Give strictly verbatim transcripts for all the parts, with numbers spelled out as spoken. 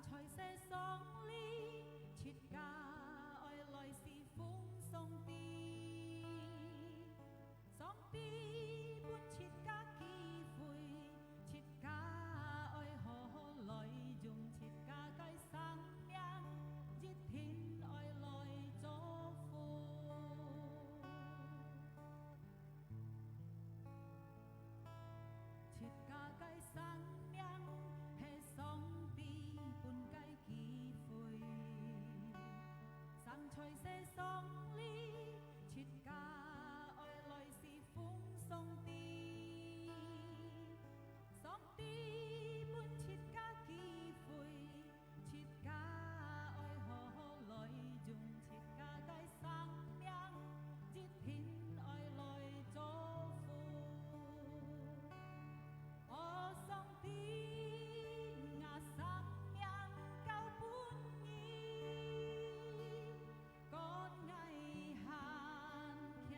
在世上裡，自家愛來侍奉上帝。上帝分自家機會，自家愛好好來用自家个生命，一定愛來祝福。 自家个生命係上帝分个機會，生在世上裡，自家愛來侍奉上帝。上帝分自家機會， 自家愛好好來用自家个生命，一定愛來祝福。哦，上帝，吾生命交分你， 管𠊎還欠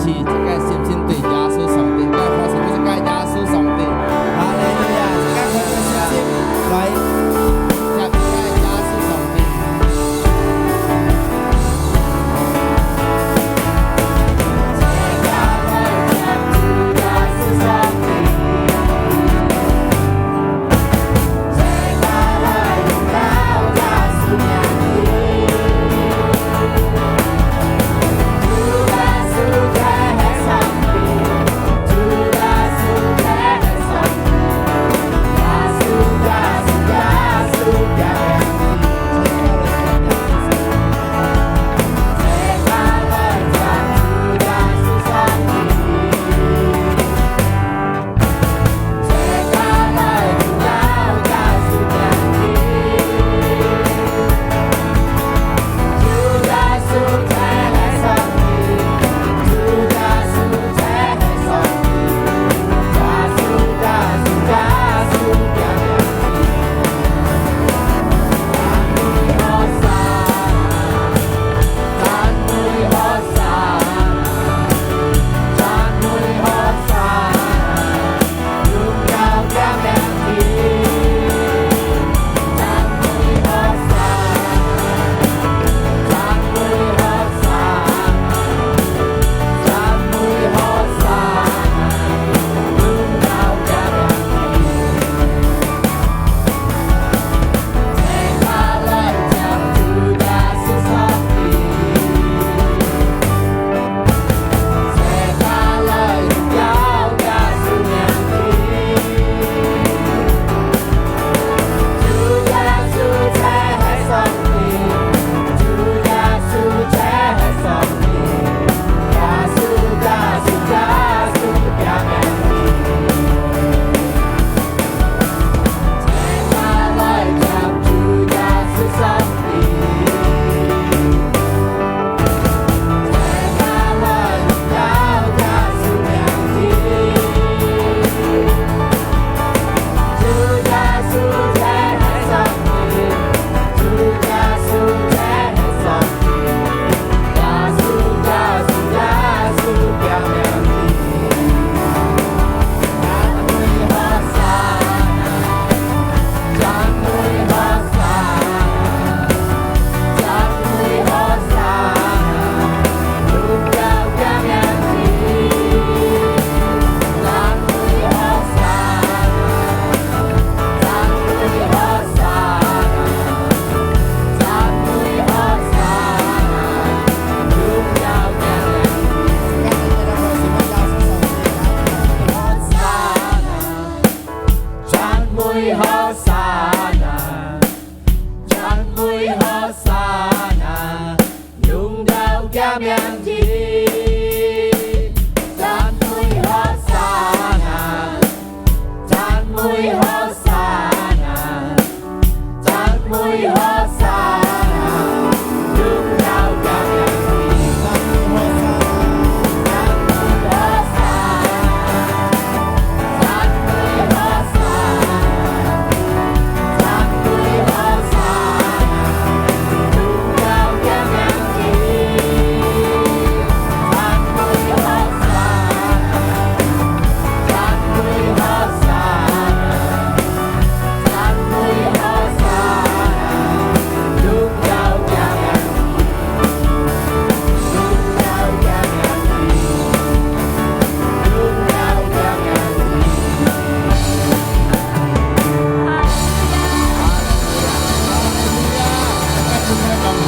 自家信心對耶穌上帝，自家發心，自家耶穌上帝。哈利路亞！自家開始信心，來，接自家耶穌上帝。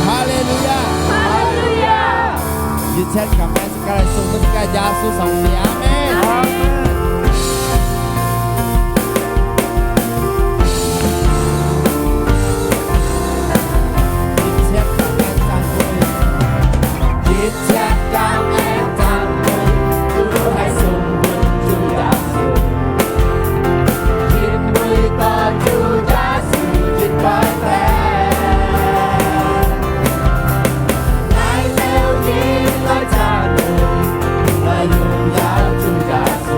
哈利路亞！哈利路亞！一切感恩自家來送分自家耶穌上帝，阿們。阿們。一切感恩讚美。一切感恩讚美，都係送分主耶穌。 因為到主耶穌一擺咧，𠊎兜人來讚美，來榮耀主耶穌。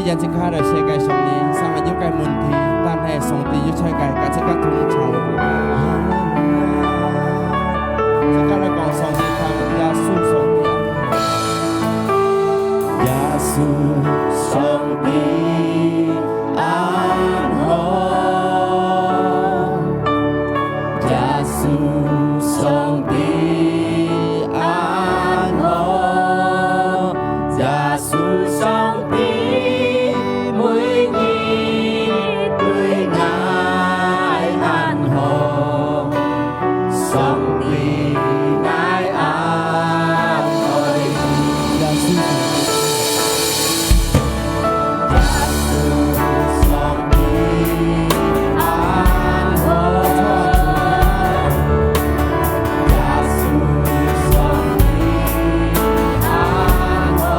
眼睛看到世界上面，生活有个問題，但係上帝有在个，跟自家同在。自家來講上帝聽，耶穌上帝啊。耶穌上帝恁好。 耶穌上帝恁好，耶穌上帝每日對𠊎恁好，上帝𠊎恁愛你。耶穌上帝。 耶穌上帝恁好，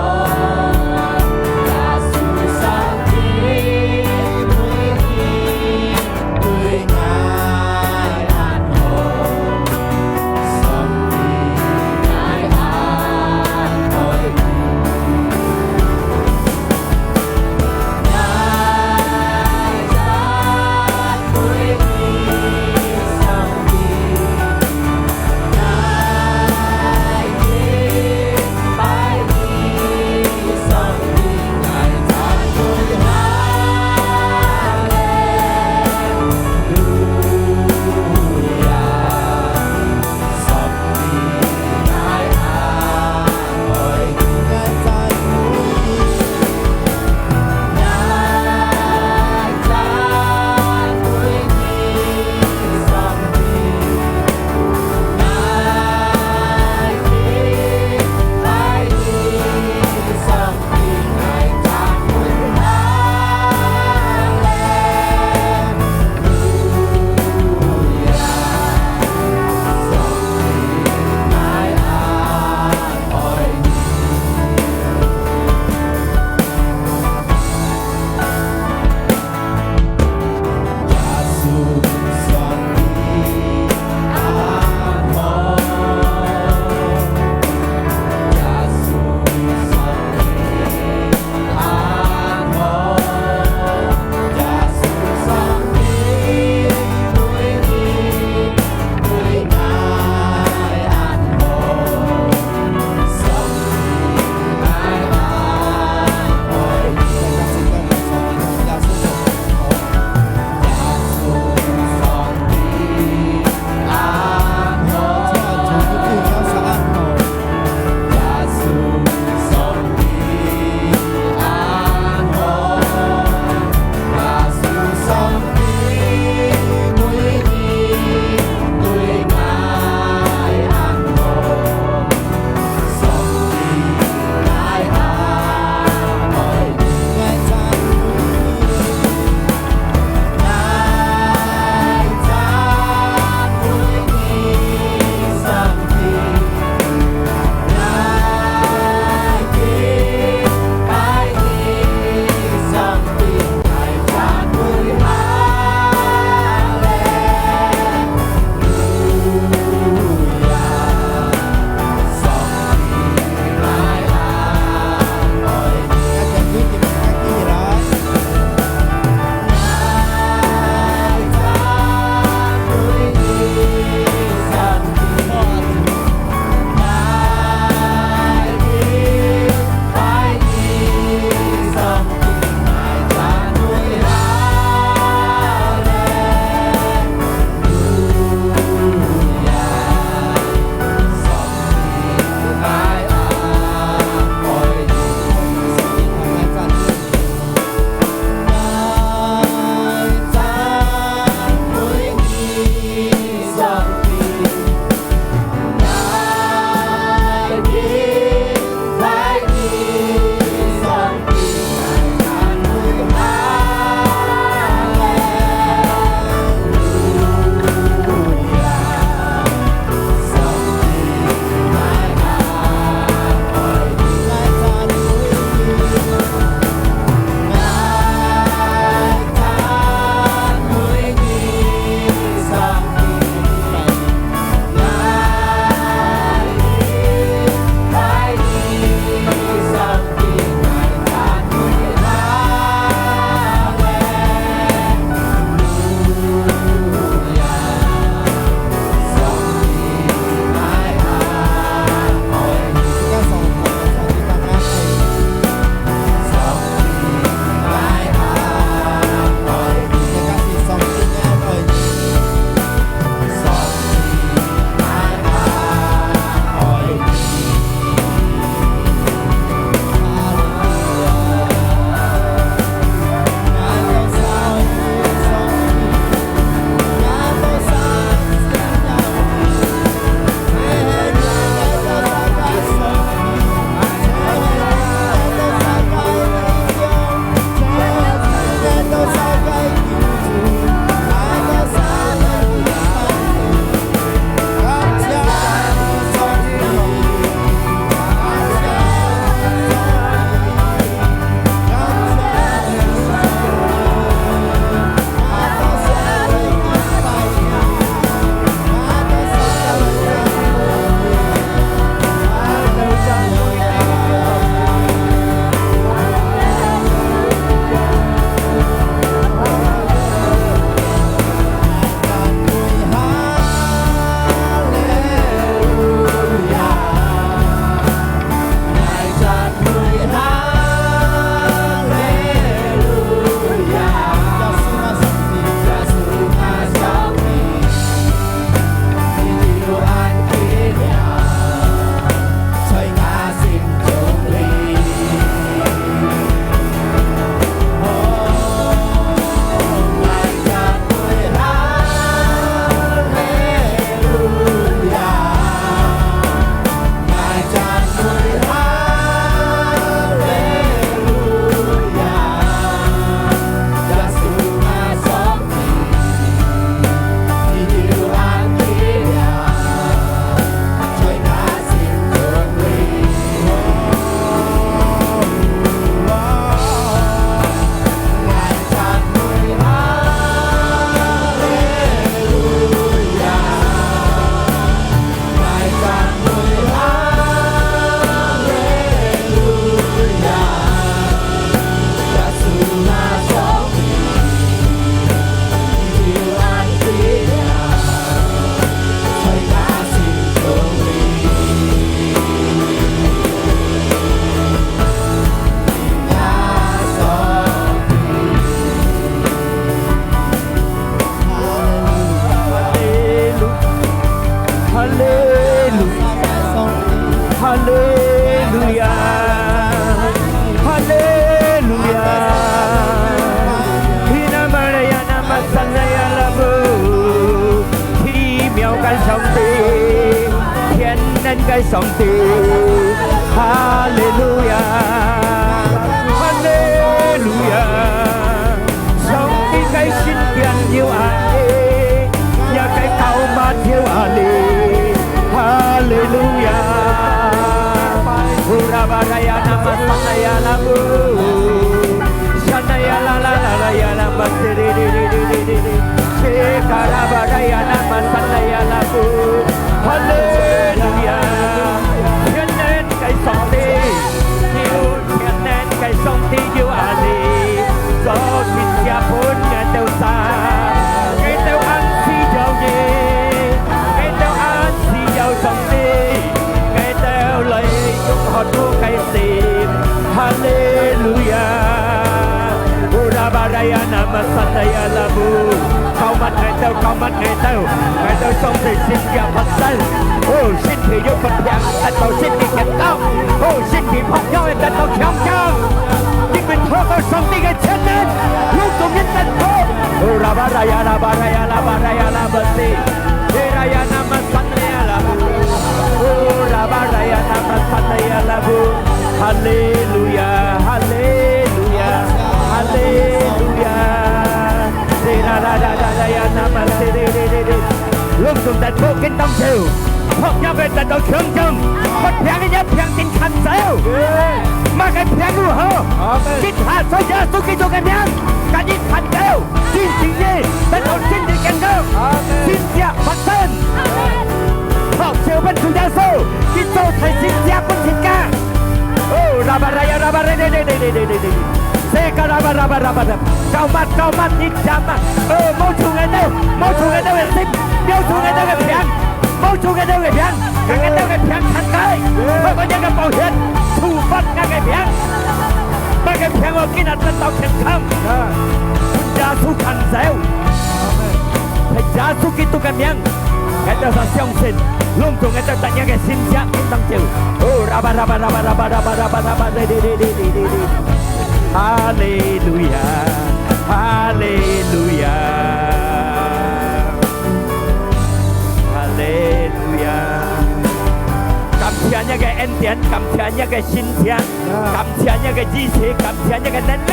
个上帝，哈利路亞，哈利路亞，上帝个聖殿有恁靚，也个膏抹有恁靚，哈利路亞。Ura baraya nama sanaya labu. Shanaya la la la la ya la ma se re re re re re re re. Shekara baraya nama sanaya labu. 哈利路亞！全能个上帝，有全能个上帝有恁靚，做天下分𠊎兜生，𠊎兜恁需要你，𠊎兜恁需要上帝，𠊎兜來用渴慕个心，哈利路亞！Ura baraya nama sanaya labu. 膏抹𠊎兜，膏抹𠊎兜，𠊎兜上帝神蹟發生。哦，身體有發病，得到身體健康。哦，身體薄弱个得到強壯。因為透過上帝个全能，攏總人得到。哦，拉巴拉呀，拉巴拉呀，拉巴拉呀，拉巴西。Era ya nama sanaya labu. Oh, la baraya nama sanaya labu. Haleluya, haleluya, haleluya. Era la la la la ya nama se re re re re. 攏總得到健康手，薄弱个得到強壯，發病个也病情看走。麼个病都好，阿門。今下在耶穌基督个名，今日看走。 真正个，得到真正健康，阿門。神蹟發生。阿門。好，小本主耶穌，你做成神蹟分自家。哦，拉巴拉呀，拉巴拉，世界拉巴拉巴拉巴拉，膏抹膏抹，你膏抹。哦，摸觸𠊎兜，摸觸𠊎兜个心，摸觸𠊎兜个病。 摸觸𠊎兜个病，𠊎兜个病看開，透過你个寶血，觸發𠊎个病。𠊎个病，𠊎今日得到健康，分耶穌看走。在耶穌基督个名，𠊎兜相信，攏總𠊎兜得你个神蹟，應當就。哦，拉巴拉巴拉巴拉巴拉巴拉巴拉巴，哩哩哩哩哩哩哩。哈利路亞，哈利路亞。 哈利路亞！感謝你个恩典，感謝你个神蹟，感謝你个醫治，感謝你个能力，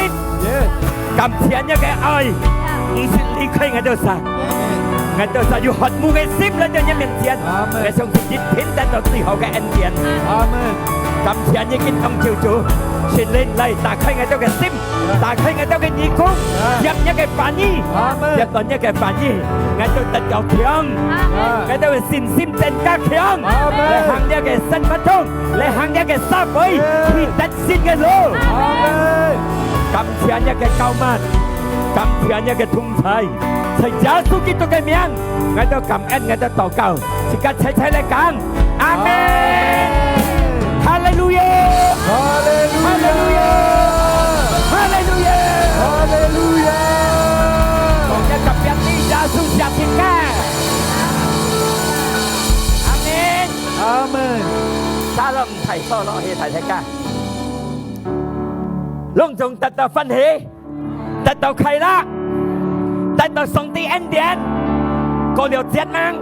感謝你个愛，毋識離開𠊎兜儕。𠊎兜儕有渴慕个心來到你面前，𠊎相信一定得到最好个恩典。阿門。感謝你今當晝主，聖靈來打開𠊎兜个心。 打開𠊎兜个耳公，接你个話語，阿門。接到你个話語，𠊎兜得到強，阿門。𠊎兜个信心增加強，阿門。來行你个生活中，來行你个社會，去得勝个路。阿門。感謝你个膏抹，感謝你个同在，在耶穌基督个名，𠊎兜感恩，𠊎兜禱告，自家齊齊來講。 阿門。哈利路亞！哈利路亞！哈利路亞！哈利路亞！講一个別个耶穌是自家。阿門。阿門。Shalom，大家好，謝謝大家。攏總得到歡喜。 得到快樂，得到上帝恩典，過了節嗎？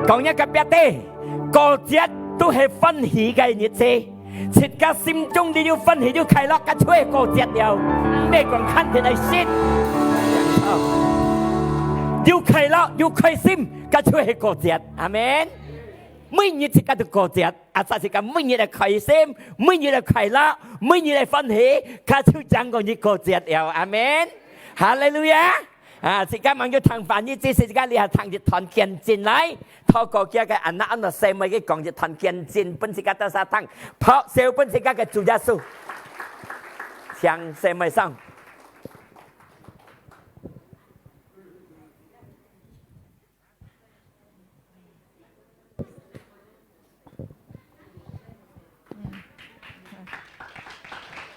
講一个別个，過節都係歡喜个日子，自家心中裡有歡喜有快樂，該就係過節了。毋係講看天來信，有快樂有開心，該就係過節。阿門。每日自家都過節。 啊，自家每日个開心，每日个快樂，每日个歡喜，佢就正過日過節了。阿門。哈利路亞！啊，自家吂有聽話語，只係自家這下聽一段見證來，透過佢个anak，anak細妹佢講一段見證，分自家大家聽，拍手分自家个主耶穌。請細妹上。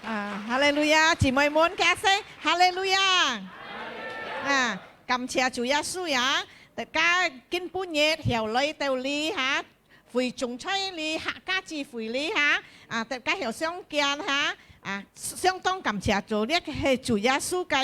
啊，哈利路亞，姊妹們，大聲，哈利路亞！啊，感謝主耶穌呀！大家今晡日又來到這哈，會眾在這客家聚會這哈，啊，大家又相見哈，啊，相當感謝主，這係主耶穌个，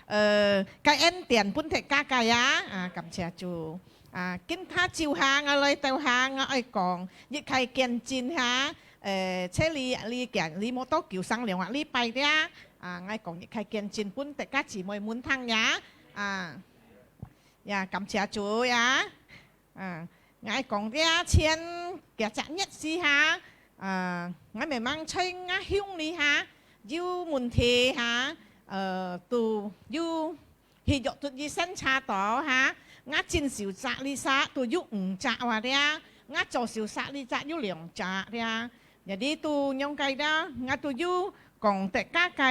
呃，个恩典分大家个呀，啊，感謝主。啊，今下晝下，𠊎來到下，𠊎愛講，一開見證下，呃，這裡，裡見，裡無多久，上兩個禮拜了，啊，𠊎講一開見證分大家姊妹們聽呀，啊，呀，感謝主呀，啊，𠊎講了前幾隻日子下，啊，𠊎明明在𠊎鄉裡下，有問題下，呃，都有 去約到醫生查到下，𠊎真手術這隻都有五隻哇了，𠊎左手術這隻有兩隻了。Jadi都仰个了，𠊎都有講大家个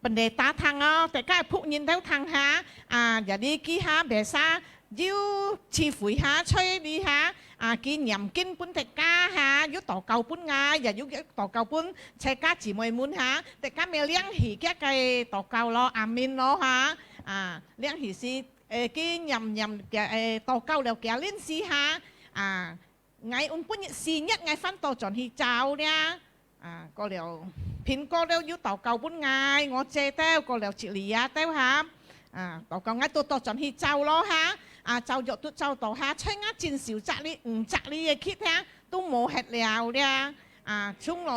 分大家聽哦，大家僕人都聽下，啊，jadi佢下別儕有聚會下，在裡下，啊，佢念經分大家下，有禱告分𠊎，也有禱告分 在家姊妹們下，大家乜領受佢个禱告咯，阿們咯下。啊，領受係，呃，佢念念个，呃，禱告了个恁時下，啊，𠊎原本四月𠊎翻到轉去找了，啊，過了，蘋果了有禱告分𠊎，我姐兜過了一里啊兜下，啊，禱告𠊎都到轉去找咯下，啊，找約都找到下，在𠊎真手摘哩，五摘哩个去聽，都無忒了了。 啊，從來，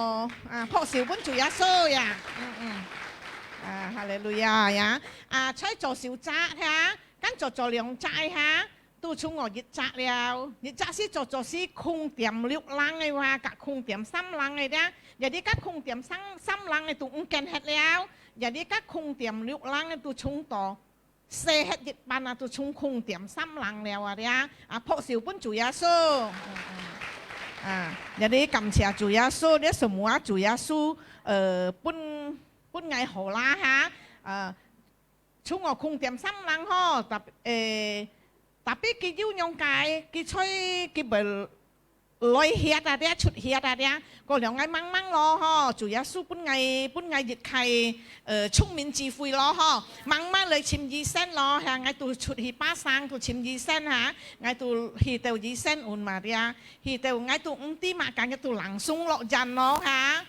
啊，拍手分主耶穌呀。嗯，嗯。啊，哈利路亞呀。啊，在左手摘下，跟左左兩摘下，都從來一摘了。一摘係左左係空點六零个話，甲空點三零个了。Jadi甲空點三，三零个都毋見忒了。Jadi甲空點六零个都從到 細忒一半啊，都從空點三零了啊，這啊，啊，拍手分主耶穌。嗯，嗯。啊，jadi感謝主耶穌，這semua主耶穌，呃，分，分𠊎好啦哈。呃，從𠊎空點三零吼，tapi，呃，tapi佢有樣个，佢在，佢會 來血啊，這出血啊，這，過了𠊎慢慢咯吼，主耶穌分𠊎，分𠊎一開，呃，聰明智慧咯吼，慢慢來尋醫生咯，哈，𠊎都出去巴生，都尋醫生哈，𠊎都去到醫生問嘛，這，去到𠊎都毋知嘛，感覺都langsung落院咯哈，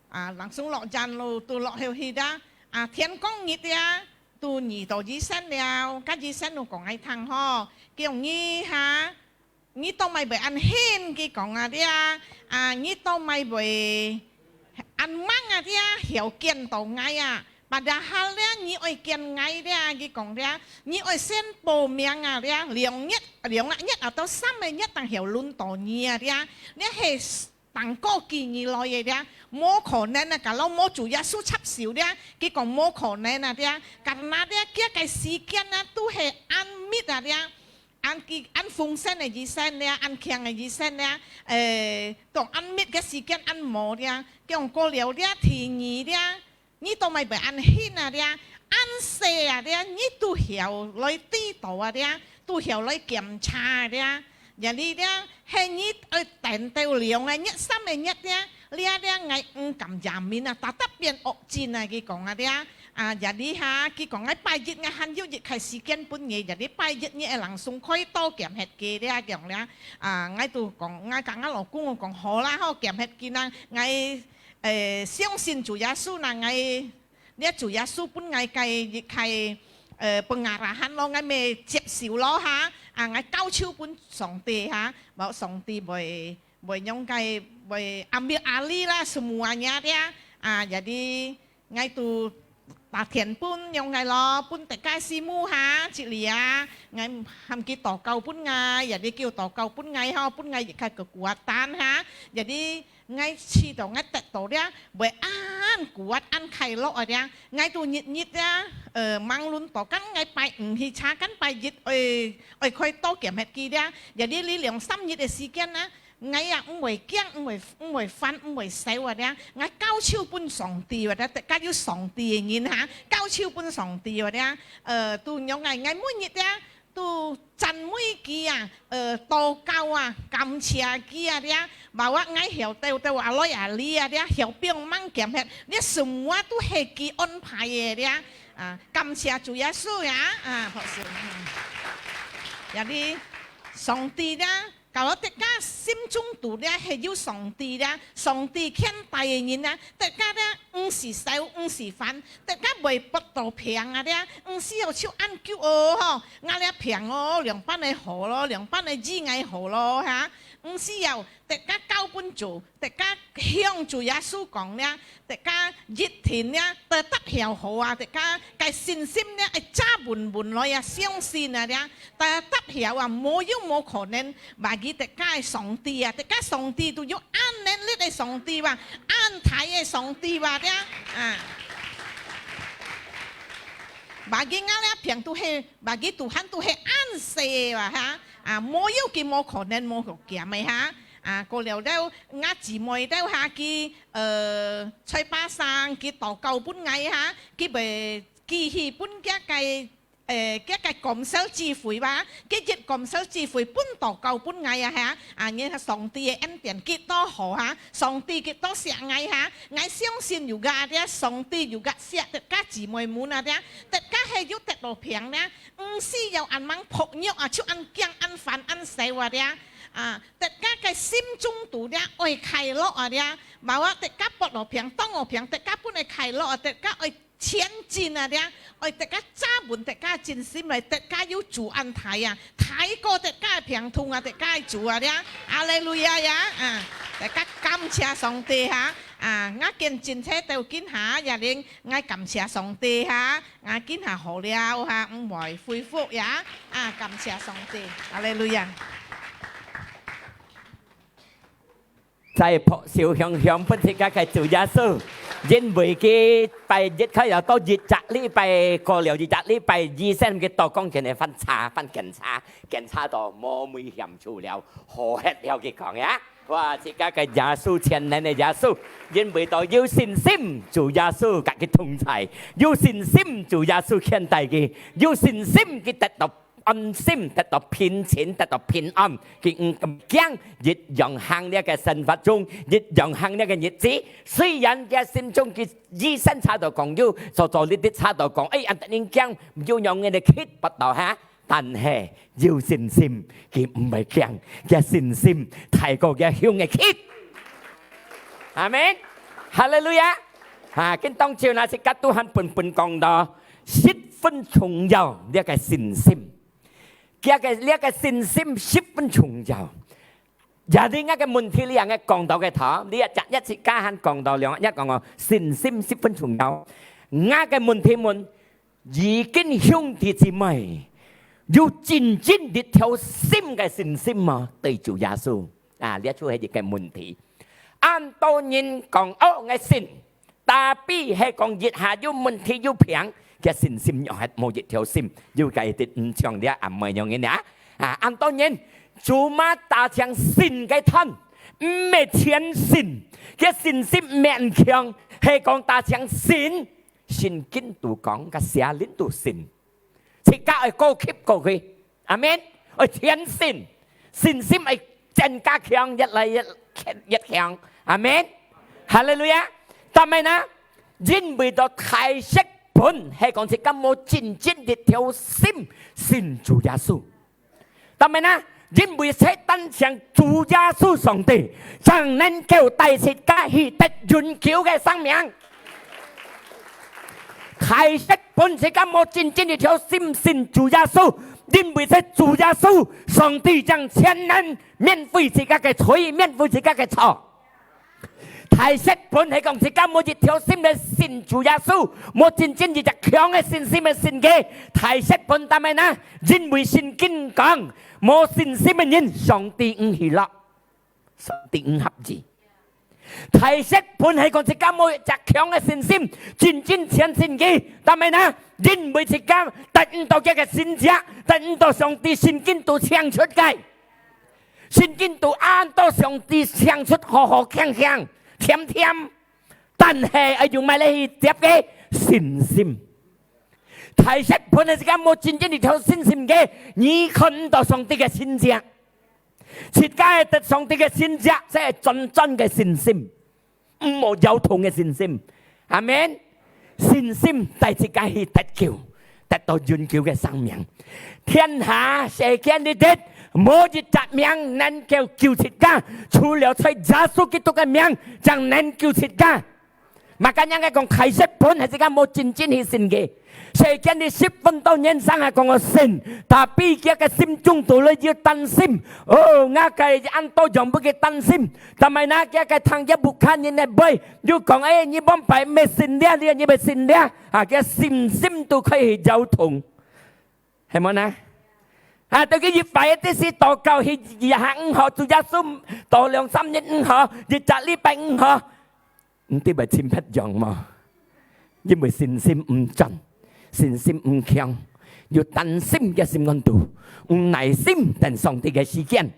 啊，langsung落院咯，都落後去的，啊，天光日的，都遇到醫生了，甲醫生都講𠊎聽吼，叫你哈， 你做麼个會恁興？佢講啊，這，啊，你做麼个會恁猛啊，這，曉見到𠊎啊？Padahal這，你愛見𠊎這，佢講這，你愛先報名啊，這，兩日，兩日啊，到三個月正曉輪到你啊，這，這係當過幾年來个這，無可能啊，kalau無主耶穌插手這，佢講無可能啊，這，karena這，佢个時間啊，都係恁密啊，這。 恁佢，恁豐盛个醫生了，恁強个醫生了，誒，當恁密个時間恁無了，講過了了，第二了，你做麼个會恁興啊了，恁細啊了，你都曉來知道啊了，都曉來檢查啊了，也你了，係你愛等到兩個月、三個月了，了了，𠊎毋敢jamin啊，tetap變惡症啊，佢講啊了。 啊，也你哈，佢講𠊎拜一，𠊎還有一開時間分你，也你拜一你會langsung開刀檢血佢這樣了。啊，𠊎都講，𠊎甲𠊎老公講好啦吼，檢血佢啦，𠊎，誒，相信主耶穌啦，𠊎，這主耶穌分𠊎个一開，呃，pengarahan咯，𠊎乜接受咯哈。啊，𠊎交手分上帝哈，無上帝會，會仰个，會ambil alih啦，semuanya這。啊，jadi 𠊎都打電分仰个咯，分大家師母哈，這裡啊，𠊎喊佢禱告分𠊎，也你叫禱告分𠊎吼，分𠊎一個kekuatan哈，也你𠊎試到𠊎得到了，會恁kuat恁快樂啊了，𠊎都日日啊，呃，忙亂到，kan𠊎拜五去查，kan拜一愛，愛開刀檢血佢了，也你，你兩三日个時間啊， 𠊎也毋會驚，毋會，毋會煩，毋會愁啊了。𠊎交手分上帝啊了，大家有上帝个人哈，交手分上帝啊了。呃，都仰个，𠊎每日啊，都讚美佢啊，呃，禱告啊，感謝佢啊了。Bahwa𠊎曉兜兜啊來啊哩啊了，曉放吂檢血，這semua都係佢安排个了。啊，感謝主耶穌呀，啊，拍手。嗯。也你，上帝了，啊，大家心中肚這係有上帝這，上帝牽帶个人啊，大家這毋使愁，毋使煩，大家袂發到病啊這，毋使要手恁久哦吼，𠊎這病哦，兩班个好咯，兩班个醫𠊎好咯哈，毋使要大家交分主，大家向主耶穌講這，大家一定這，得得曉好啊，大家个信心這，愛揸穩穩來啊，相信啊這。 大家答曉啊，無有無可能，bagi大家个上帝啊，大家上帝都有恁能力个上帝吧，恁大个上帝吧，對啊，啊。Bagi𠊎這片都係，bagi Tuhan都係恁細个吧，哈，啊，無有佢無可能，無有佢个哈，啊，過了了，𠊎姊妹了哈，佢，呃，在巴生，佢禱告分𠊎哈，佢會寄去分佢个 誒，佢个感謝聚會吧，佢一感謝聚會分禱告分𠊎啊哈，啊，因為上帝个恩典幾多好哈，上帝幾多惜𠊎哈，𠊎相信有个啊，上帝有个惜大家姊妹們啊，大家係有得到病呢，毋使要恁樣薄弱啊，就恁驚、恁煩、恁愁啊，啊，大家个心中肚呢，愛快樂啊，無啊，大家發到病、當到病，大家本來快樂啊，大家愛 前進啊，這，愛大家揸穩大家个信心來，大家有主恁大啊，大過大家个病痛啊，大家个主啊，這，哈利路亞呀，啊，大家感謝上帝哈，啊，𠊎見證這到今下，也令𠊎感謝上帝哈，啊，今下好了哈，毋會恢復呀，啊，感謝上帝，哈利路亞。 再拍手響響分自家个主耶穌，因為佢拜一開了到一隻禮拜，過了一隻禮拜，醫生佢到講今日翻查，翻檢查，檢查到無危險，出了，好忒了，佢講呀。哇，自家个耶穌，全能个耶穌，因為到有信心，主耶穌甲佢同在，有信心，主耶穌牽帶佢，有信心，佢得到 安心，得到平靜，得到平安。佢毋驚，一樣行這个生活中，一樣行這个日子。雖然佢心中佢醫生查到講有，做做呢啲查到講，哎，恁得人驚，有樣个氣不到哈，但係有信心，佢毋會驚，佢信心大過佢雄个氣。阿門。哈利路亞。啊，今當晝呢，自家都還本本講到十分重要這个信心。 佢个，這个信心十分重要。也你个問題，你也講到个頭，你也一日自家還講到兩日講哦，信心十分重要。𠊎个問題問，如今兄弟姊妹，有真正一條心个信心嗎？對主耶穌啊，這就係一个問題。恁多人講，哦，𠊎信， Tapi係講一下有問題有病，佢信心又係無一條心，又該得毋像這阿妹樣个呢？啊，恁多人，cuma打成信个團，毋係全信，佢信心毋係恁強，係講打成信，聖經都講，个邪靈都信。 自家愛高級過去。阿門。愛全信，信心愛增加強，越來越，越強。阿門。哈利路亞。但係呢，因為到大石盆係講自家無真正一條心信主耶穌。但係呢，因為係單淨主耶穌上帝，正能夠帶自家去得永久个生命。 大石盆自家無真正一條心信主耶穌，因為這主耶穌，上帝正全能免費自家个罪，免費自家个錯。大石盆係講自家無一條心來信主耶穌，無真正一隻強个信心來信佢。大石盆但係呢，因為聖經講，無信心个人，上帝毋喜樂。 上帝毋合意。大石盆係講自家無一隻強个信心，真真全信佢。但係呢，因為自家得毋到佢个神蹟，得毋到上帝聖經都唱出个。聖經都恁多上帝唱出好好香香、甜甜，但係愛用麼个去接个？信心。大石盆係自家無真正一條信心个，你看毋到上帝个神蹟。 自家个得上帝个神蹟，這係真真个信心，毋好搖動个信心。阿門。信心帶自家去得救，得到永久个生命。天下世間裡底，無一隻名能夠救自家，除了在耶穌基督个名，正能救自家。Makanya𠊎講，大石盆係自家無真正去信个。世間裡十分多人生啊，講𠊎信，tapi佢个心中肚裡有擔心。哦，𠊎个恁多樣分佢擔心，但係呢，佢个聽佢屋下人个話，又講，哎，你往擺毋係信這，你，你毋係信這，啊，佢信心都開始搖動。 係無呢？啊，到佢一擺个時禱告，去一下毋好，主耶穌，禱兩三日毋好，一隻禮拜毋好，毋知會清白樣無？因為信心毋準，信心毋強，有擔心个心肝肚，毋耐心等上帝个時間。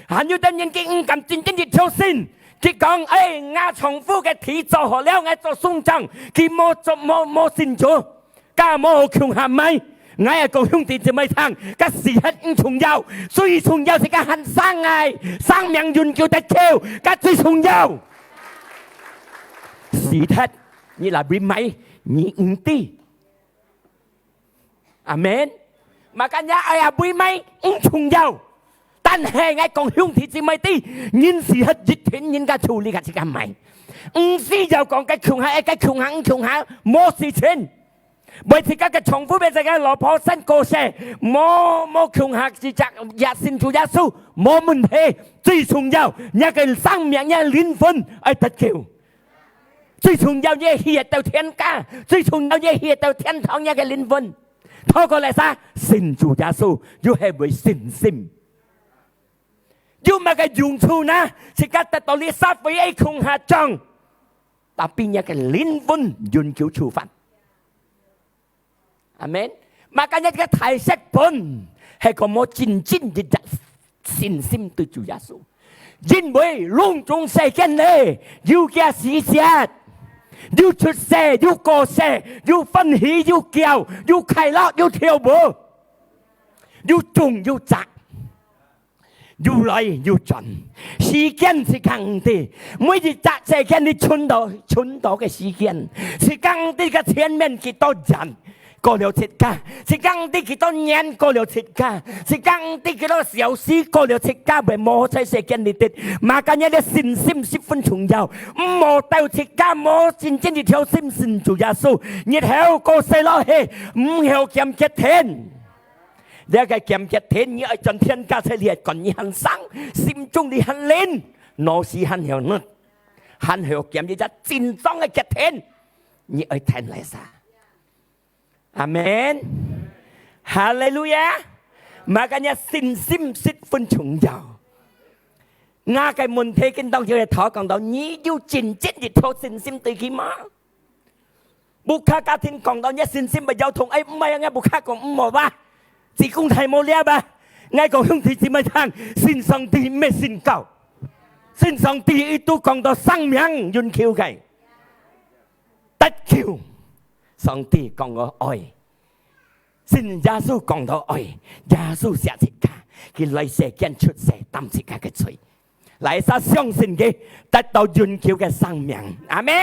還有等人佢毋敢真正去挑戰，佢講：「哎，吾丈夫个地做好了，𠊎做村長，佢無做，無，無信主，該無好共下買。」𠊎也講兄弟姊妹聽，該時刻毋重要，最重要係該還生个，生命永久得救，該最重要。時刻，你若會買，你毋知。 阿門。Makanya愛啊，會買毋重要。但係𠊎講兄弟姊妹知，人時刻一定人家處理个自家買。毋需要講个共下，个共下，共下，無事情。為自家个丈夫，為自家个老婆生過世，無，無共下，自家也信主耶穌，無問題。最重要，你个生命，你个靈魂愛得救。 最重要，你係去到天家，最重要，你係去到天堂，你个靈魂。透過哪儕？信主耶穌，又係為信心。有麼个用處呢？自家得到這社會个共下獎，tapi你个靈魂永久處罰。 阿門。Makanya个大石盆係講無真正一隻信心對主耶穌。因為攏總世間裡，有佢時節，有出世，有過世，有歡喜，有噭，有快樂，有跳舞，有種，有摘。 有來有轉，時間自家毋知，每一隻世間你存到，存到个時間，自家毋知个前面幾多年過了自家，自家毋知幾多年過了自家，自家毋知幾多小時過了自家，會無在世間裡底。Makanya你信心十分重要，毋好到自家無真正一條心信主耶穌，日後過世落去，毋曉撿缺點。 這个撿缺點，你愛轉天家才你還講你還生，心中你還靈，腦屎還曉熱，還曉撿一隻真正个缺點，你愛聽哪儕？阿門。哈利路亞。Makanya信心十分重要。𠊎个問題跟當時个頭講到，你有真正一條信心對佢嗎？ 屋下家庭講到你信心會搖動，哎，毋係啊，𠊎屋下講毋好吧，子公太無聊吧。𠊎講兄弟姊妹聽，信上帝毋係信教，信上帝佢都講到生命永久个，得救。上帝講到愛，信耶穌講到愛，耶穌惜自家，佢來世間出世擔自家个罪。 哪儕相信佢，得到永久个生命。阿門。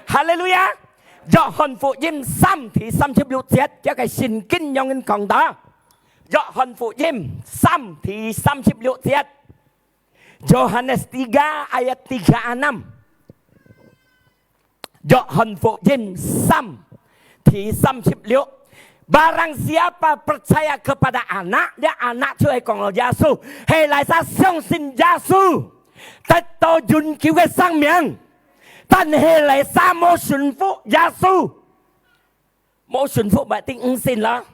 哈利路亞。約翰福音三第三十六節，這个聖經仰般講到？約翰福音三第三十六節，Yohanes tiga ayat tiga enam。 約翰福音三第三十六，Barang siapa percaya kepada Anak，這Anak就係講到耶穌，係哪儕相信耶穌，得到永久个生命。但係哪儕無順服耶穌，無順服嘛，一定毋信啦。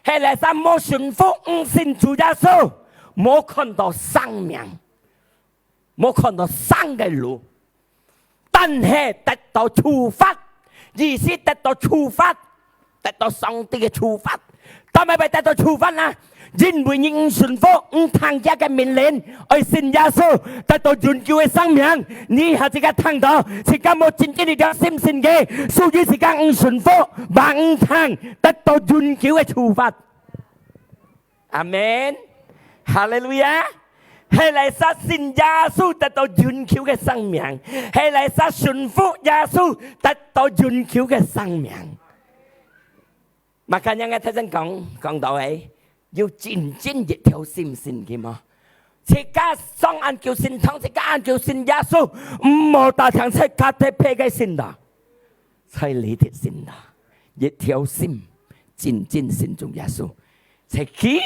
係哪儕無順服，毋信主耶穌，無看到生命，無看到生个路。 但係得到處罰，意思得到處罰，得到上帝个處罰。做麼會得到處罰呢？因為你毋順服，毋聽佢个命令，愛信耶穌，得到永久个生命。你還自家聽到，自家無真正一條心信佢，所以自家毋順服，嘛毋聽，得到永久个處罰。 阿門。哈利路亞。係哪儕信耶穌得到永久个生命，係哪儕順服耶穌得到永久个生命。Makanya𠊎頭先講，講到个，有真正一條心信佢無？自家上恁久信堂，自家恁久信耶穌，毋好單聽自家特別个信啦。在這兜信啦，一條心真正信主耶穌，在佢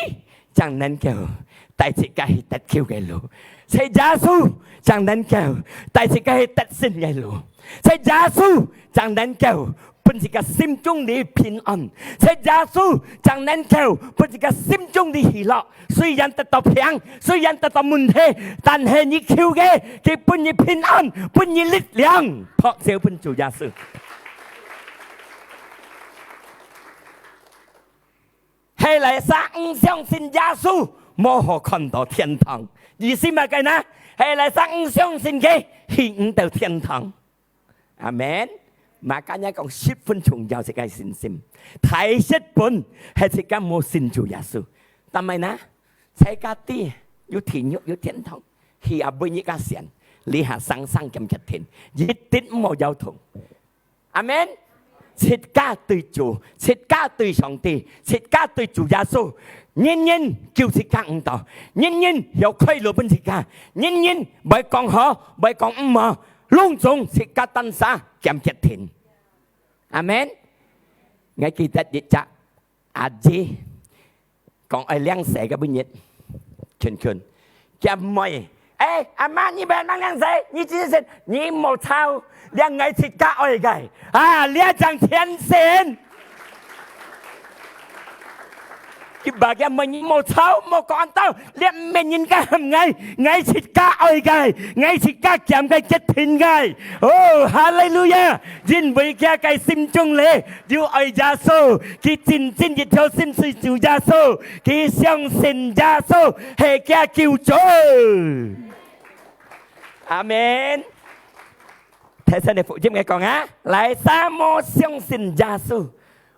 正能夠帶自家去得救个路，在耶穌正能夠帶自家去得勝个路，在耶穌正能夠分自家心中裡平安，在耶穌正能夠分自家心中裡喜樂。雖然得到病，雖然得到問題，但係你求个，佢分你平安，分你力量，拍手分主耶穌。係哪儕毋相信耶穌，無好看到天堂。意思麼个呢？係哪儕毋相信佢，去毋到天堂。 阿門。Makanya講十分重要自家信心，大十分係自家無信主耶穌。但係呢，自家知有地獄有天堂，去啊每一个先，這下生生兼決定，一定毋好搖動。阿門。自家對主，自家對上帝，自家對主耶穌，人人救自家毋到，人人有快樂分自家，人人毋會講好，毋會講毋好， 攏總自家單儕兼決定。阿門。𠊎記得一隻阿姊講愛領洗个本日，近近，厥妹，「欸，阿媽，你毋好領洗，你只係，你莫吵，這𠊎自家愛个。」啊，這正虔誠。 佢話：「厥妹，你莫吵，莫講恁多，這毋係人家喊𠊎，𠊎自家愛个，𠊎自家敢个決定个。」哦，哈利路亞！因為厥个心中裡有愛耶穌，佢真正一條心隨主耶穌，佢相信耶穌係厥救主。阿門。 頭先个福音个講啊，哪儕無相信耶穌，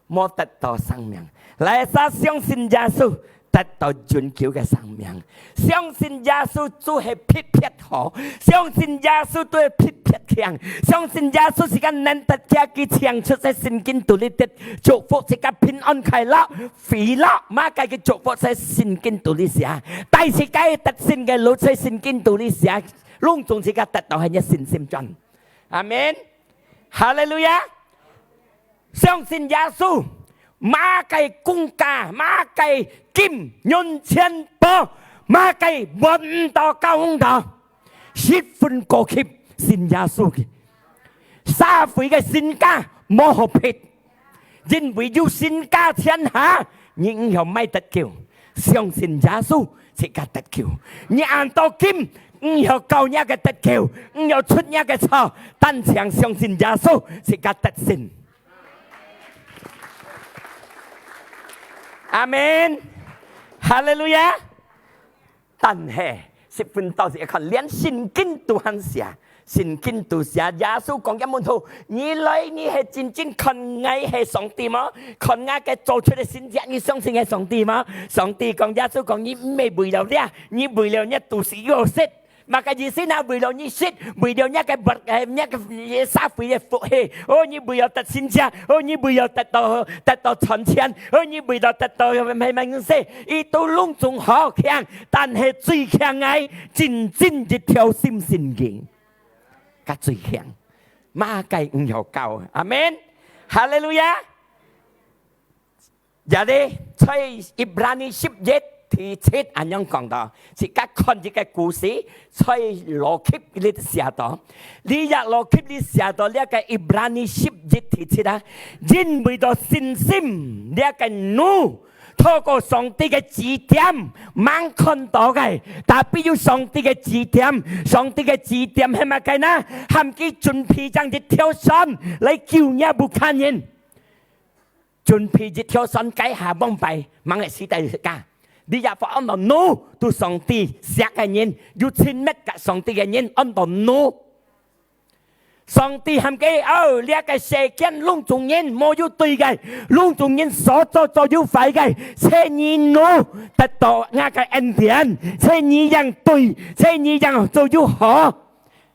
無得到生命。哪儕相信耶穌，得到永久个生命。相信耶穌就係特別好，相信耶穌就係特別強，相信耶穌自家能得厥佢請出在聖經肚裡个祝福，自家平安快樂，喜樂，麼个个祝福在聖經肚裡寫，帶自家得勝个路在聖經肚裡寫，攏總自家得到係你信心轉。 阿門。哈利路亞。相信耶穌，麼个公家，麼个金、銀錢、寶，麼个換毋到、交毋到，十分高級，信耶穌个。社會个身價無好撇。 因為有身價天下，你毋曉買得救，相信耶穌自家得救。你恁多金，毋曉交若个得救，毋曉出若个錯，單淨相信耶穌自家得勝。阿門。哈利路亞。 但係，十分到時一看，連聖經都恁寫，聖經都寫，耶穌講厥門徒：「你來，你係真正看𠊎係上帝無？看𠊎个做出个神蹟，你相信係上帝無？」上帝講，耶穌講：「你毋係為了這，你為了若肚屎好食。」麼个意思呢？為了你食，為了若个物，呃，若个社會个福氣。哦，你為了得神蹟，哦，你為了得到，得到賺錢，哦，你為了得到，麼个東西，佢兜攏總好強。 但係最強个，真正一條心信佢，該最強。麼个毋曉交？阿門。哈利路亞。這裡在Ibrani十一第七恁樣講到，自家看這个故事，在羅輯裡寫到，這隻羅輯裡寫到這个Ibrani十一第七啊，因為到信心這个路， 透過上帝个指點，吂看到个，tapi有上帝个指點，上帝个指點係麼个呢？喊佢準備正一條船來救若屋下人。準備一條船，該下往擺，吂係死忒自家。這隻話安到Nuh，都上帝惜个人，有親密佮上帝个人，安到Nuh。 上帝喊佢，哦，這个世間攏總人無有對个，攏總人所做做有壞个，只有Nuh得到吾个恩典，只有佢正對，只有佢正做有好。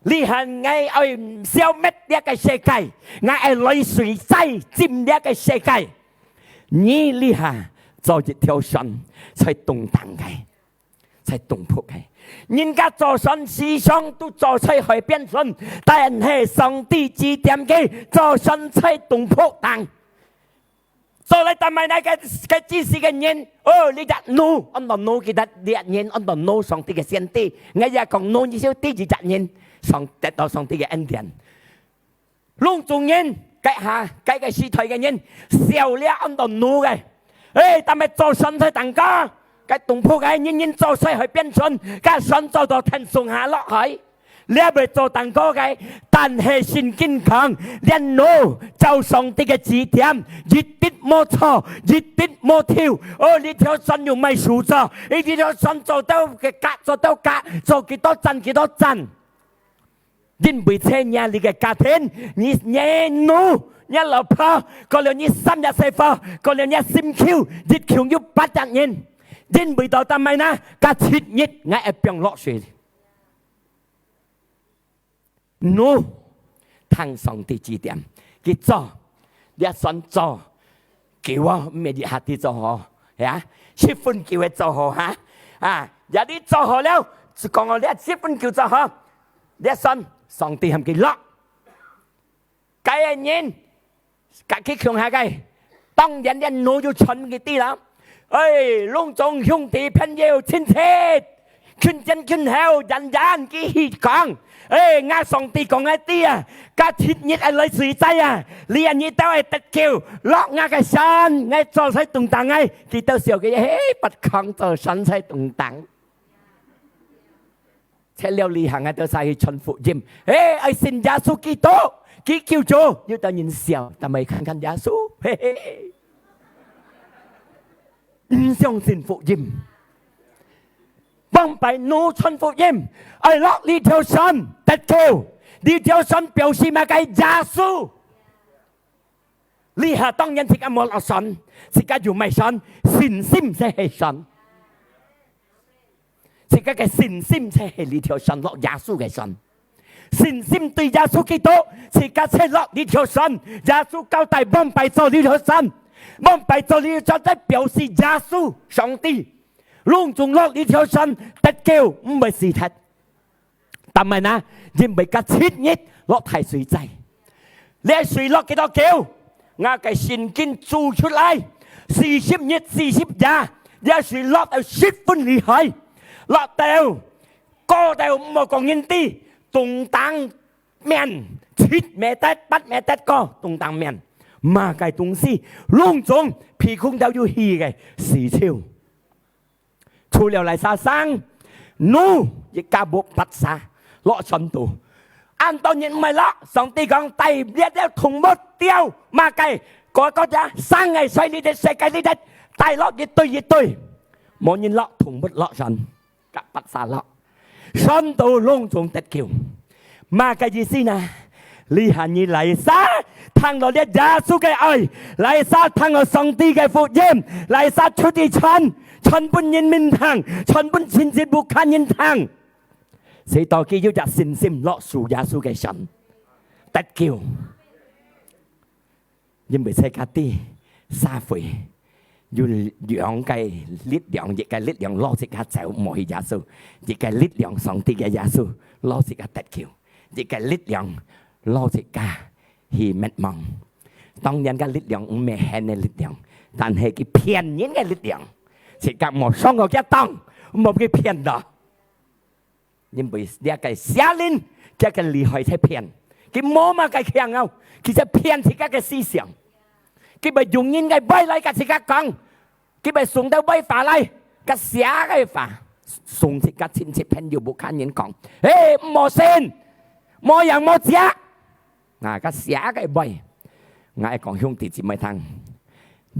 這下𠊎愛消滅這个世界，𠊎愛來水災浸這个世界。 你這下做一條船在東頂个，在東北个。人家做船時常都做在海邊船，但係上帝指點佢做船在東北頂。做來但係那个，个指示个人，哦，你隻Noah，安到Noah，記得這人安到Noah，上帝个先知。𠊎也講Noah，你就第一隻人，上，得到上帝个恩典。攏總人，該下，該个時代个人，笑這安到Noah个。誒，但係做船在頂高，該東北个人人做在海邊船，該船做到天上下落海。 這會做當高个，但係聖經講，這Noah照上帝个指點，一滴無錯，一滴無丟。哦，這條船又毋係手做，這條船做到个架，做到架，做幾多層，幾多層。因為在若這个家庭，你，若Noah，若老婆，過了你三隻細伙，過了若心臼，一共有八隻人。因為到但係呢，該七日，𠊎會放落水。 Noah聽上帝指點，佢做，這船做，久哦，毋係一下子做好，呀，十分久个做好哈，啊，這你做好了，就講哦，這十分久做好，這船，上帝喊佢落。該个人， 佮佢共下个，當然這Noah就傳分佢知啦。哎，攏總兄弟朋友親戚，近前近後，遠遠佢去講，哎，吾上帝講个知啊，該七日愛來水災啊，你啊，你兜愛得救，落吾个船，𠊎做在東頂个，佢兜笑佢，嘿，不吭做船在東頂。 切了旅行啊，都使去傳福音。誒，愛信耶穌基督，佢救主，有兜人笑，但係看看耶穌，嘿嘿，毋相信福音。往擺Noah傳福音，愛落這條船得救，這條船表示麼个？耶穌。 這下當然自家無落船，自家有麼个船？信心就係船。自家个信心就係這條船，落耶穌个船。信心對耶穌基督，自家就落這條船。耶穌交代往擺做這條船，往擺做這條船，就表示耶穌上帝，攏總落這條船得救，毋會死忒。 但係呢，因為該七日落大水災，這水落幾多久？𠊎个聖經注出來，四十日、四十夜，這水落到十分厲害，落到高到毋好講人知，東頂面七米得、八米得高，東頂面，麼个東西，攏總鼻空頭有氣个，死臭。 除了哪儕生，Noah一家屋八儕落船肚。恁多人毋係落，上帝講帶這兜動物鳥，麼个，各个國家生个在這兜世界這兜，帶落一堆一堆，無人落，動物落船，甲八儕落。船肚攏總得救。 麼个意思呢？這下你哪儕聽到這耶穌个愛，哪儕聽到上帝个福音，哪儕出去傳，傳分人民聽，傳分親戚屋下人聽，使到佢有隻信心落手耶穌个船，得救。 因為自家知社會有兩个力量，一个力量摎自家走，毋好去耶穌；一个力量，上帝个耶穌，摎自家得救；一个力量摎自家去滅亡。當然，个力量毋係現个力量，但係佢騙人个力量。自家莫上過佢當，莫去騙到。 因為這个邪靈，佢个厲害在騙，佢無麼个強哦，佢在騙自家个思想。佢會用人个話來甲自家講，佢會送兜壞話來，个邪个話，送自家親戚朋友屋下人講，嘿，毋好信，無樣無跡。 啊，个邪个話，𠊎愛講兄弟姊妹聽，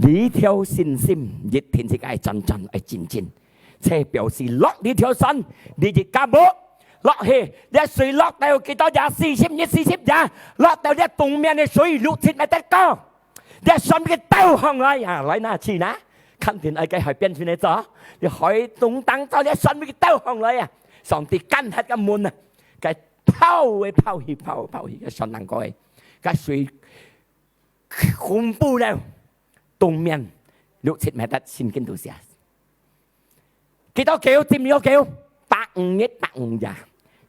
這條信心一定自家愛真真愛真真，這表示落這條船，你一家屋落去，這水落到幾多夜？四十日、四十夜，落到這東面个水六七米得高，這船个兜䟘來啊，來哪去哪？肯定愛个海邊去呢做，這海東頂做，這船个兜䟘來啊，上帝關忒个門啊，个 拋个拋去，拋，拋去，个船難過个，个水恐怖了，東面六七meters聖經都寫。幾多久？浸了久？百五日、百五夜，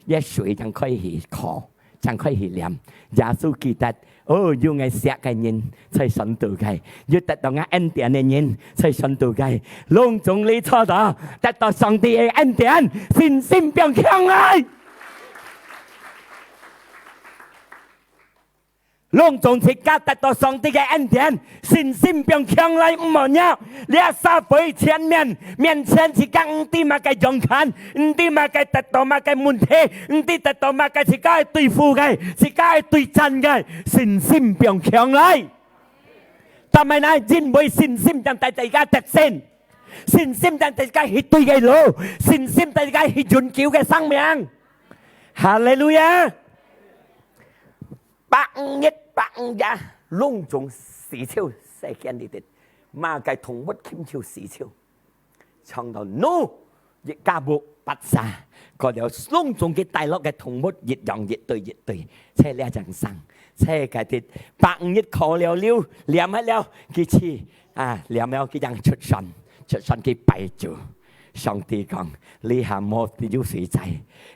這水正開始苦，正開始黏。耶穌記得，哦，有𠊎惜个人在上帝个，有得到𠊎恩典个人在上帝个，攏總你坐到，得到上帝个恩典，信心變強來。 攏總自家得到上帝个恩典，信心變強來，毋好弱。這社會前面，面前自家毋知麼个樣看，毋知麼个得到麼个問題，毋知得到麼个自家愛對付个，自家愛對戰个，信心變強來。但係呢，因為信心正帶大家得勝，信心正帶大家去對个路，信心帶大家去永久个生命。哈利路亞！ 百五日、百五夜，攏總死透世間裡底，麼个動物親像死透。唱到Nuh，一家屋八儕，過了攏總佢帶落个動物一樣一對一對，在這正生，在該啲百五日苦了了，黏忒了，佢去啊，黏了佢正出山，出山去拜主。上帝講：「這下無有水在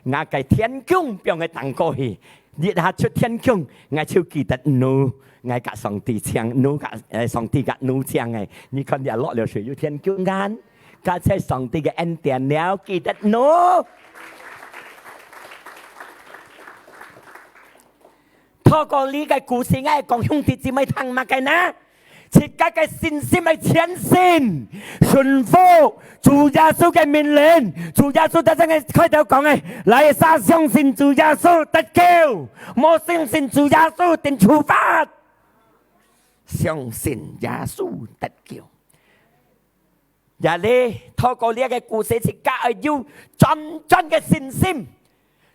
，𠊎个天降放个當過去， 一下出天降，𠊎就記得Nuh，𠊎甲上帝請，Nuh甲，呃，上帝甲Nuh請个。你看這落了水有天降kan？該在上帝个恩典了，記得Nuh。」透過這个故事，𠊎講兄弟姊妹聽麼个呢？ 自家个信心愛前進，順服主耶穌个命令。主耶穌在這个開頭講个：「來，儕相信主耶穌得救，無相信主耶穌定處罰。」相信耶穌得救。也咧，透過這个故事，自家愛有專專个信心，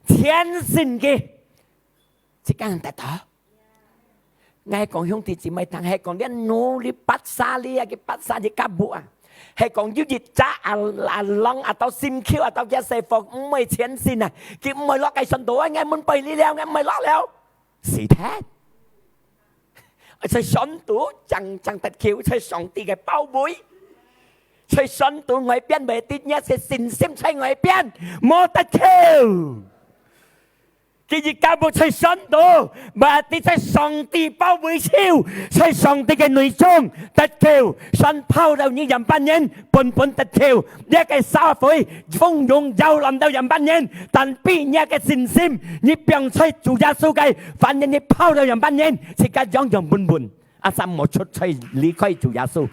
前進个，自家能得到。 𠊎講兄弟姊妹聽，係講這Nuh這八儕，這个八儕一家屋啊，係講有一隻啊，啊，人啊，到心臼啊，到佢細伙，毋會前進啊，佢毋會落該船肚啊，𠊎毋背你了，𠊎毋會落了，死忒。在船肚正正得救，在上帝个包圍，在船肚外邊，袂知若个信心在外邊，無得救。 佢一家屋在船肚，berarti在上帝包圍手，在上帝个內中得救。船泡到你樣般人，本本得救。這个社會風湧搖籃到樣般人，但比你个信心，你放在主耶穌个，反正你泡到樣般人，自家樣樣穩穩。 啊，三無出去離開主耶穌。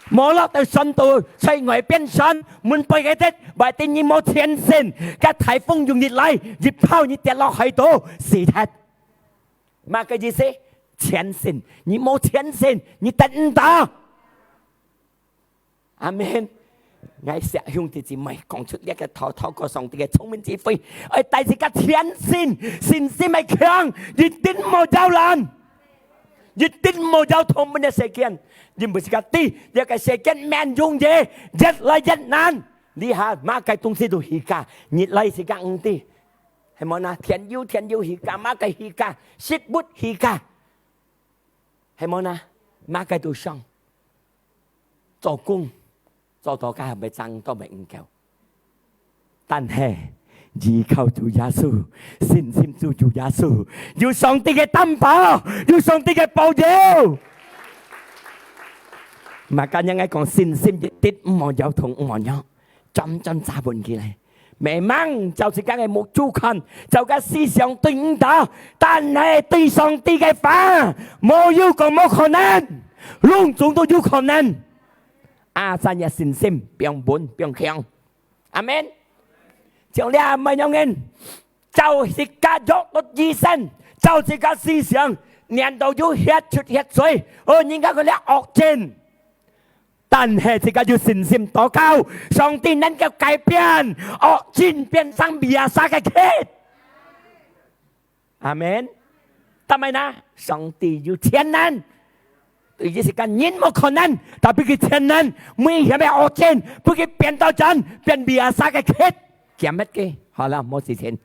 無落到船肚，在外邊船，門背个忒，berarti你無前進，該颱風湧一來，一泡你跌落海肚，死忒。麼个意思？前進，你無前進，你得毋到。 阿門。𠊎惜兄弟姊妹講出這个透，透過上帝个聰明智慧，愛帶自家前進，信心愛強，一定莫搖籃，一定莫搖動，分這世間，因為自家知，這个世間毋容易，越來越難。這下麼个東西都起價，日來自家毋知，係無呢？電油，電油起價，麼个起價，食物起價，係無呢？麼个都上。 做工，做到該還袂爭，都袂毋夠。但係依靠主耶穌，信心主，主耶穌，有上帝个擔保，有上帝个保佑。Makanya𠊎講信心一滴毋好搖動，毋好搖，專專揸穩起來。 Memang照自家个目珠看，照个思想對毋到，但係對上帝个話，無有講無可能，攏總都有可能。Asal若信心放穩放強。阿門。像這麼樣人，照自家約落醫生，照自家思想，念到有血出血水，哦，人家講這惡症。 但係自家有信心禱告，上帝能夠改變惡症變成biasa个氣。阿門。但係呢，上帝有全能，對於自家人無可能，tapi佢全能，每一樣个惡症，分佢變到轉，變biasa个氣，減忒佢，好了，無事情。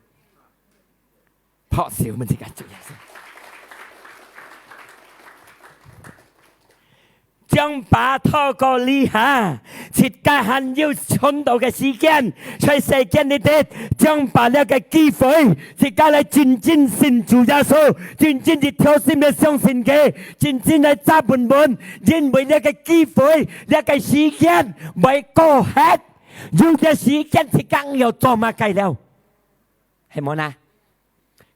拍手，𠊎自家主耶穌。將把透過這下，自家還有存到个時間，在世間裡底，將把這个機會，自家來真正信主耶穌，真正一條心來相信佢，真正來扎穩穩，因為這个機會，這个時間會過忒，有个時間自家愛做麼个了，係無呢？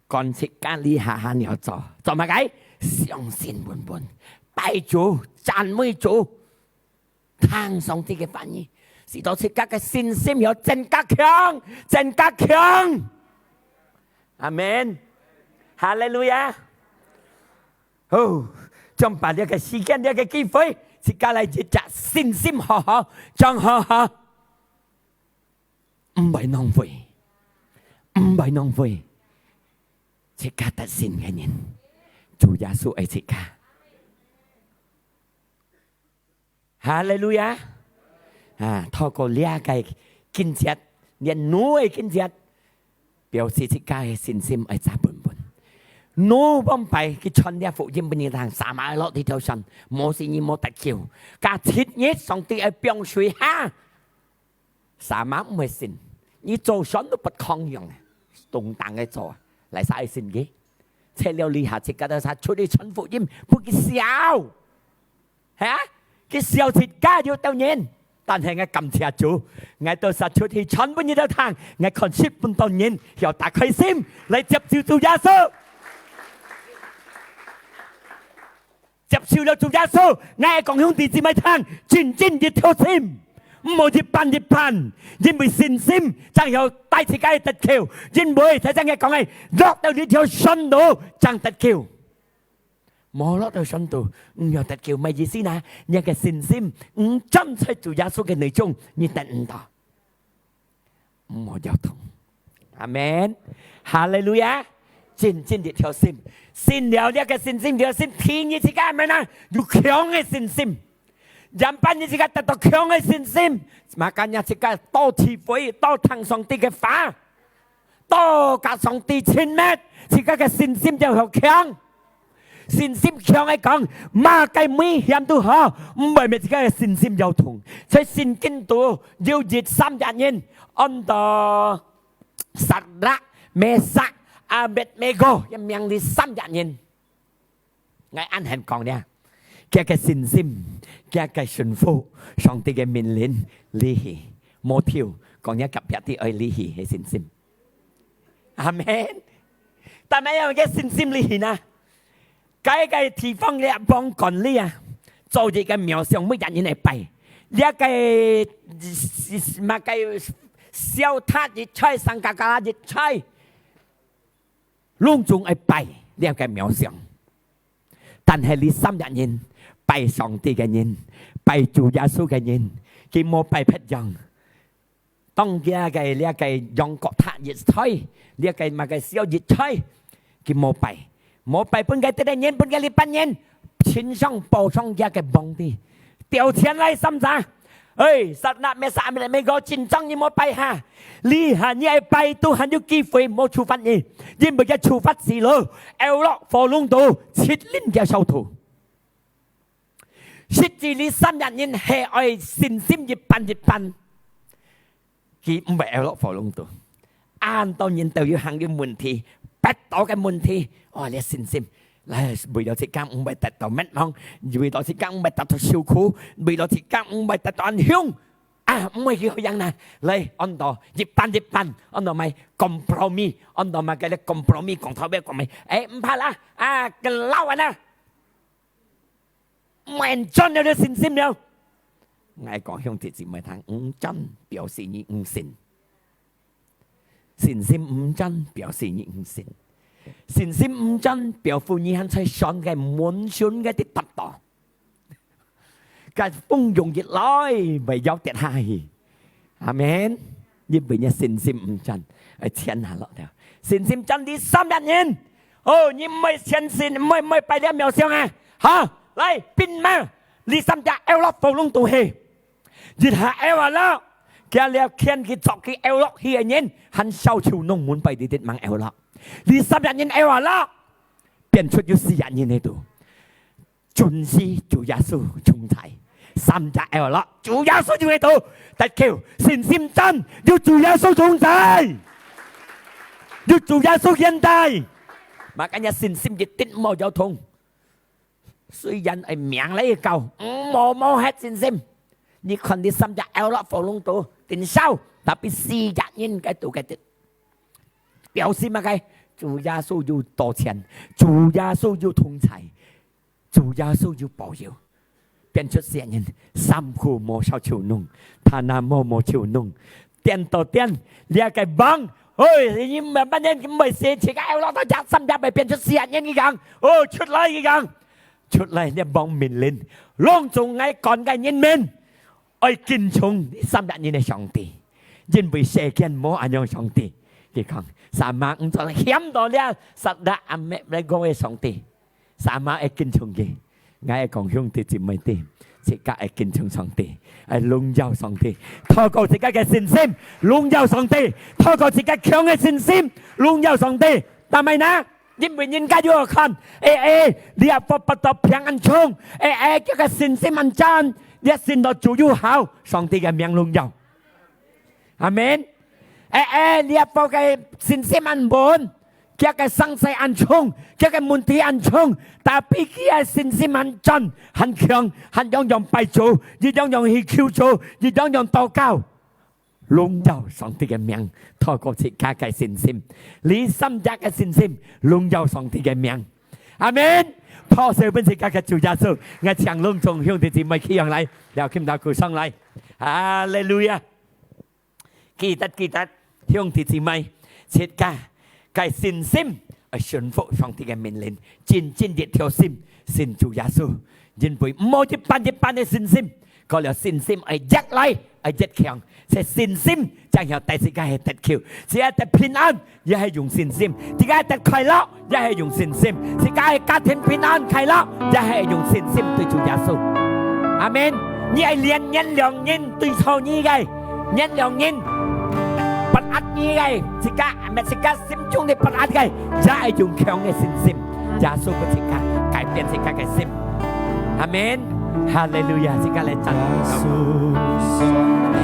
講自家這下還愛做，做麼个？相信穩穩，拜主，讚美主，聽上帝个話語，使到自家个信心愛增加強，增加強。阿門。哈利路亞。好，將把這个時間，這个機會，自家來一隻信心好好，將好好。 毋會浪費，毋會浪費。自家得勝个人，主耶穌愛自家。哈利路亞！啊，透過這个經節，連兩个經節，表示自家个信心愛扎穩穩。兩往擺去傳這福音分人聽，三下落這條船，無死人無得救。加七日上帝愛放水下。 三下毋會信，你做船都不抗用啊，動盪个做啊，哪儕愛信佢？除了這下自家兜儕出去傳福音，分佢笑，哈？佢笑自家有兜人，但係𠊎感謝主，𠊎兜儕出去傳分你兜聽，𠊎看十分多人，曉打開心來接受主耶穌。 接受了主耶穌，𠊎講兄弟姊妹聽，真正一條心，毋好一半一半，因為信心正曉帶自家得救，因為頭先𠊎講个，落到這條船路正得救。無落到船路，毋曉得救，麼个意思呢？你个信心毋專在主耶穌个內中，你得毋到。 毋好搖動。阿門。哈利路亞。真正一條心，信了這个信心，這條心第二自家阿門啊，有強个信心。仰般你自家得到強个信心，makanya自家多聚會，多聽上帝个話，多佮上帝親密，自家个信心就好強。 信心強个講，麼个危險都好，毋會搣自家个信心搖動。在聖經肚有一三隻人，安到撒拉、米煞、亞伯尼歌，這名裡三隻人。𠊎恁樣講呢，佢个信心，佢个順服，上帝个命令，離去，無丟，講你隔壁个愛離去，係信心。 阿門。但係有个信心裡去啊，該个地方个王管理啊，做一个廟像，每隻人來拜。這个麼个燒塔一切，上加加一切，攏總愛拜這个廟像。但係這三隻人，拜上帝个人，拜主耶穌个人，佢無拜別樣。 當佢个這个羊角塔一吹，這个麼个燒一吹，佢無拜，無拜分該兜个人，分該這班人，親像保障佢个皇帝。調轉來三儕，哎，撒拉、米煞、亞伯尼歌，真正你莫拜哈！這下你愛拜都還有機會，莫處罰你，因為佢處罰時咯，搖落火爐肚，七輪个燒土。 實際這三隻人係愛信心一半一半，佢毋會搖落火爐肚。恁多人都有行有問題，跌倒个問題，哦，這信心，來，為了自家毋會跌倒滅亡，為了自家毋會跌倒受苦，為了自家毋會跌倒恁凶，啊，毋會去恁樣啦。來，安到一半一半，安到麼个compromise，安到麼个咧compromise，講頭尾講尾，哎，毋怕啦，啊，跟老啊啦。 毋會轉了，你信心了。𠊎講兄弟姊妹聽，毋轉表示你毋信。信心毋轉表示你毋信。信心毋轉表示你還在想个門選个的答案。該風湧一來，會搖跌下去。 阿門。因為你信心毋轉，愛牽下落了。信心轉，這三隻人，哦，你毋愛相信，毋愛，毋愛拜這廟像啊！哈，來，兵馬，這三隻搖落火爐肚去。一下搖啊落，佢了牽佢捉佢搖落去个人，還燒臭燶門，拜裡肚吂搖落。這三隻人搖啊落，變出有四隻人在肚。準時主耶穌同在。三隻L落，主耶穌就會到，得救，信心真，有主耶穌同在，有主耶穌現在。Makanya信心一定無搖動。雖然係命來搞，毋好無忒信心。你看你三隻L落火龍肚，頂燒，tapi四隻人該肚該得。表示麼个？主耶穌有多錢，主耶穌有同在。 主耶穌有保佑。變出世人，衫褲無燒臭燶，tanah無無臭燶，顛倒顛，這个王，哎，你毋係半天毋會死，自家愛落到這三隻會變出世人个人，哦，出來个人，出來，這王命令，攏總愛趕个人民，愛敬重這三隻人个上帝，因為世間無恁樣上帝。佢講，sama毋做險到這，Sadrak Amek來講个上帝。 Sama愛敬重佢。𠊎愛講兄弟姊妹知，自家愛敬重上帝，愛榮耀上帝。透過自家个信心，榮耀上帝；透過自家強个信心，榮耀上帝。但係呢，因為人家又看，哎，哎，你也發發到病恁重，哎，哎，這个信心恁真，你也信到主又好，上帝个名榮耀。阿門。哎，哎，你也發个信心恁穩， 佢个生死恁重，佢个問題恁重，tapi佢个信心恁真、恁強，恁樣樣拜主，一樣樣去求主，一樣樣禱告。榮耀上帝个名，透過自家个信心，這三隻个信心，榮耀上帝个名。阿門。拍手分自家个主耶穌，𠊎請攏總兄弟姊妹企䟘來，了，今朝鼓上來。哈利路亞！ 記得，記得，兄弟姊妹，自家个信心愛順服上帝个命令，真真一條心信主耶穌，因為毋好一半一半个信心，過了信心愛越來愛越強，這信心正曉帶自家去得救，自家得平安，也係用信心，自家得快樂， 也係用信心。自家个家庭平安快樂，也係用信心對主耶穌。阿門。你愛連原諒人對錯你个，原諒人不壓你个，自家，毋係自家心中个不壓个，也係用強个信心。耶穌分自家改變自家个心。阿門。哈利路亞！自家來讚美上帝。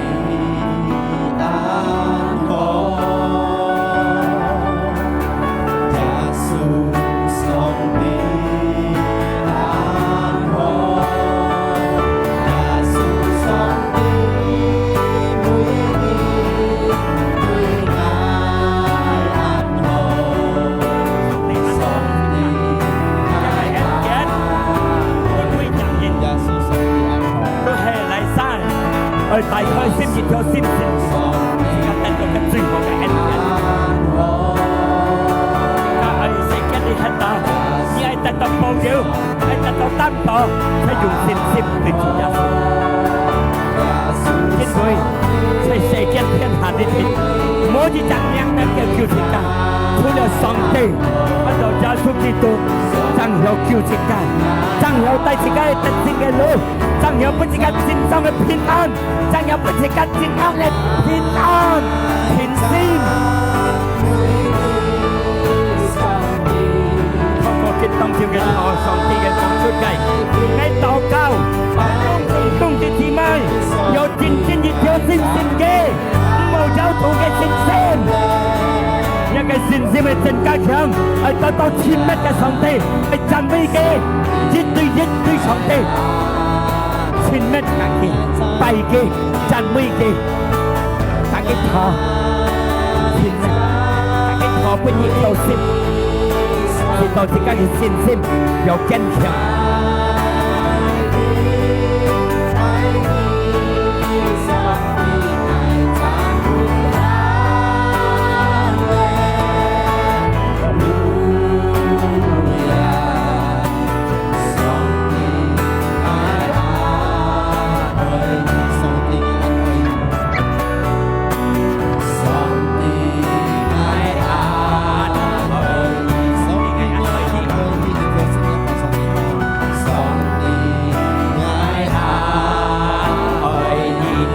都係來生，愛大開心，一條心，自家得到个最好个恩典。自家愛世界裡歇到，你愛得到保佑，愛得到擔保，才用信心對主耶穌。因為在世間天下裡面，無一隻名能夠救自家，除了上帝，按照耶穌基督，正曉救自家，正曉帶自家得勝个路。 正有分自家真正个平安，正有分自家真正个平安、平心。透過今當晝个道，上帝个講出个，𠊎禱告，兄弟姊妹，有真正一條信心个， 毋好搖動个信心。若个信心會增加強，愛得到親密个上帝，愛讚美佢，一對一對上帝，親密佢，拜佢，讚美佢，逐日討，親密，逐日討分一條心，直到自家个信心有堅強。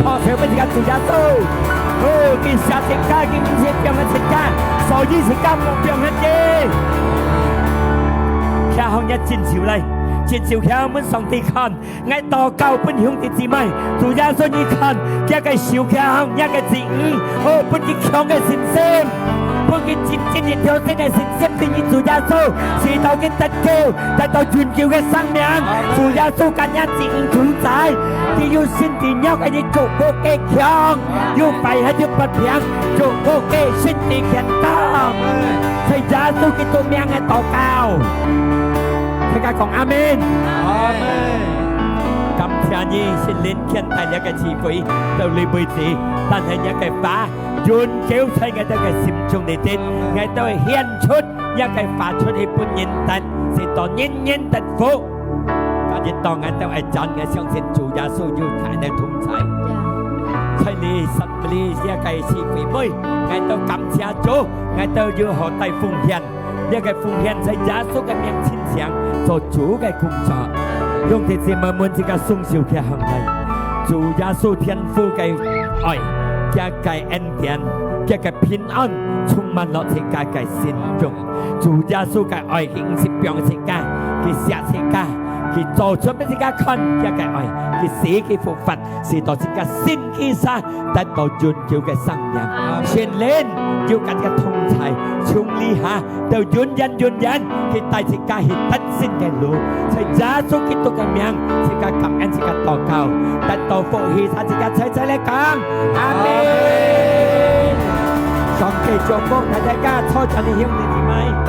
拍手分自家主耶穌。哦，佢惜自家，佢毋係放忒自家，所以自家無放忒佢。擎䟘若正手來，伸手向分上帝看，𠊎禱告分兄弟姊妹，主耶穌你看，這个手向，這个子女，哦，分佢強个信心，分佢真正个挑戰个信心，對你主耶穌，使到佢得救，得到永久个生命。主耶穌跟這子女同在，佢有身體弱个，你祝福佢強，有壞个就不平，祝福佢身體健康。在耶穌基督名个禱告。 大家講阿們。阿們。感謝你，聖靈牽帶這个聚會到這為止，但係這个話永久在𠊎兜个心中裡底，𠊎兜會顯出這个話出去分人聽，使到人人得福。今日當𠊎兜愛講，𠊎相信主耶穌有同𠊎兜同在。在這十里這个聚會尾，𠊎兜感謝主，𠊎兜有好大奉獻。 這个奉獻在耶穌个名親像做主个工作。兄弟姊妹們，自家雙手擎䟘來。主耶穌天父个愛，佢个恩典，佢个平安，充滿落自家个心中。主耶穌个愛，佢毋識放自家，佢惜自家，佢做出分自家看佢个愛，佢死，佢復活，使到自家信佢儕， 得到永久个生命。阿們。聖靈有佢个同在，從這下到永遠永遠，佢帶自家去得勝个路。在耶穌基督个名，自家感恩，自家禱告，得到福氣，自家齊齊來講，阿們。阿們。上帝祝福大家，坐轉去兄弟姊妹。